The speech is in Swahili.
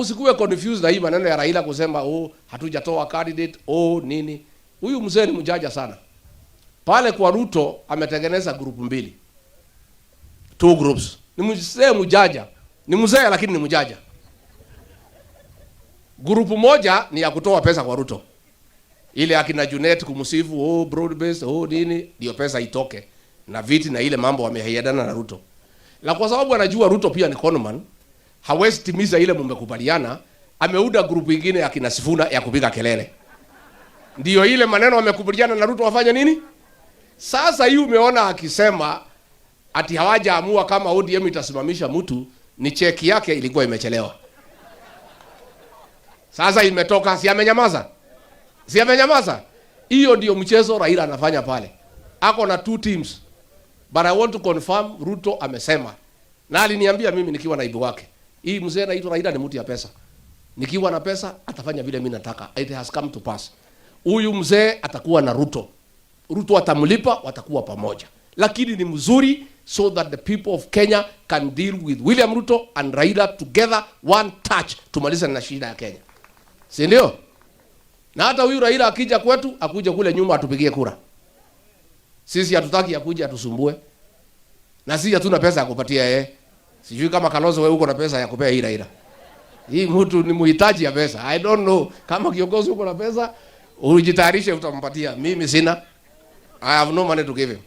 Usikuwe confused na hii maneno ya Raila kusema, "Oh, hatujatoa candidate," oh, nini. Huyu mzee ni mjanja sana. Pale kwa Ruto ametengeneza group mbili. Two groups. Ni mzee mjanja. Ni mzee lakini ni mjanja. Group moja ni ya kutoa pesa kwa Ruto. Ile akina Junet kumsifu, oh, broad based, oh, nini, ndio pesa itoke. Na viti na ile mambo wameahidiana na Ruto. Na kwa sababu anajua Ruto pia ni conman, hawezi timiza ile mmekubaliana, ameunda group ingine ya kina Sifuna ya kupiga kelele. Ndio ile maneno wamekubaliana na Ruto wafanye nini? Sasa hii umeona akisema ati hawajaamua kama ODM itasimamisha mtu, ni cheki yake ilikuwa imechelewa. Sasa imetoka, si amenyamaza? Si amenyamaza? Hiyo ndio mchezo Raila anafanya pale. Ako na two teams. But I want to confirm Ruto amesema. Na aliniambia mimi nikiwa naibu wake. Hii mzee anaitwa Raila ni mtu ya pesa. Nikiwa na pesa atafanya vile mimi nataka. It has come to pass. Huyu mzee atakuwa na Ruto. Ruto atamlipa, watakuwa pamoja. Lakini ni mzuri so that the people of Kenya can deal with William Ruto and Raila together, one touch, tumalize na shida ya Kenya. Si ndio? Na hata huyu Raila akija kwetu, akuje kule nyuma atupigie kura. Sisi hatutaki akuje atusumbue. Na sisi hatuna pesa ya kupatia yeye. Sijui kama Kalonzo wewe uko na pesa ya kupea hii Raila. Hii mtu ni muhitaji ya pesa. I don't know kama kiongozi uko na pesa, ujitayarishe utampatia. Mimi sina. I have no money to give him.